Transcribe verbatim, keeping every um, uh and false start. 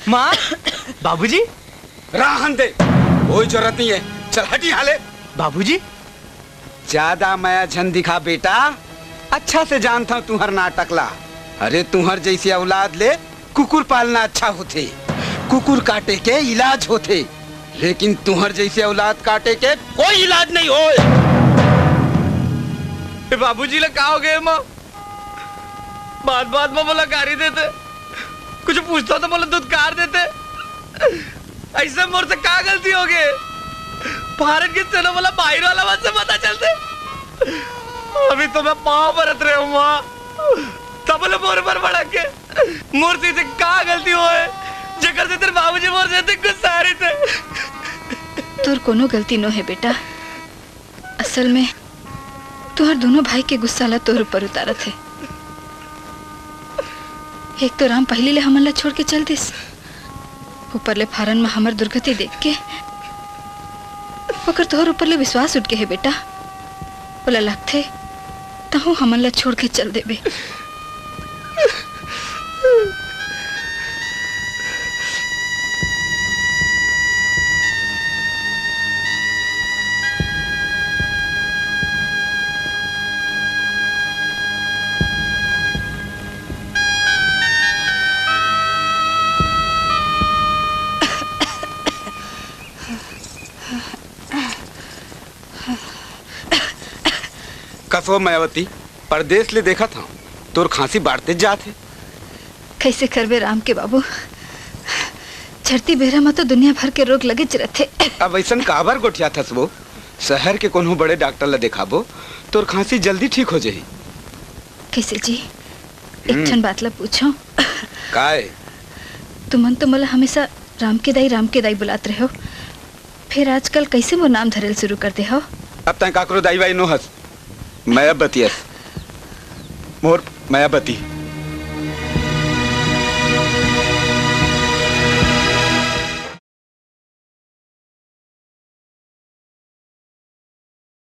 माँ, बाबूजी। रहन दे, कोई जरूरत नहीं है। चल हट यहाँ ले। बाबूजी। ज्यादा मया झन दिखा बेटा, अच्छा से जानता हूँ तुहर नाटक ला। अरे तुहर जैसे औलाद ले कुकुर पालना अच्छा होथे, कुकुर काटे के इलाज होथे, लेकिन तुहर जैसे औलाद काटे के कोई इलाज नहीं होय। ए बाबूजी ला का हो गए माँ? बात बात में मोला गारी देते, कुछ पूछता तो मोला दुत्कार देते। ऐसे मोर से का गलती हो गई? भारत के सेना वाला बाहर वाला मन से पता चलते। अभी तो मैं पाँव परत रहे हूँ माँ, तब ले मोर पर भड़क के। मोर से इसे का गलती होए, जेकर से तेरे बाबूजी मोर से इतने गुस्सा आ रहे थे? तोर कोनो गलती नो है बेटा, असल में तुहर दोनों भाई के गुस्सा ला तोर ऊपर उतारत हे। एक तो राम पहली ले हमन ला छोड़ के चल दिस, ऊपर ले फारन में हमर दुर्गति देख के ओकर तोहर ऊपर ले विश्वास उठ गे हे बेटा। ओला लगथे तहूँ हमन ला छोड़ के चल देबे। कसो मायावती, परदेस ले देखत हंव, तोर खांसी बाढ़ते जात हे। कइसे करबे राम के बाबू, झरती बेरा म तो दुनिया भर के रोग लगेच रथे। अब अइसन काबर गोठियात हस वो? शहर के कोनो बड़े डॉक्टर ला देखाबो, तोर खांसी जल्दी ठीक हो जाही। कइसे जी, एक हम्म। ठन बात ला पूछो। काय? तुमन तो मोला हमेशा राम के दाई, राम के दाई बुलात रहे हो, फिर आजकल कइसे मोर नाम धरेल शुरू कर दे हो? अब तैं काकरो दाई वाई नो हस, मायावती अस, मोर मायावती।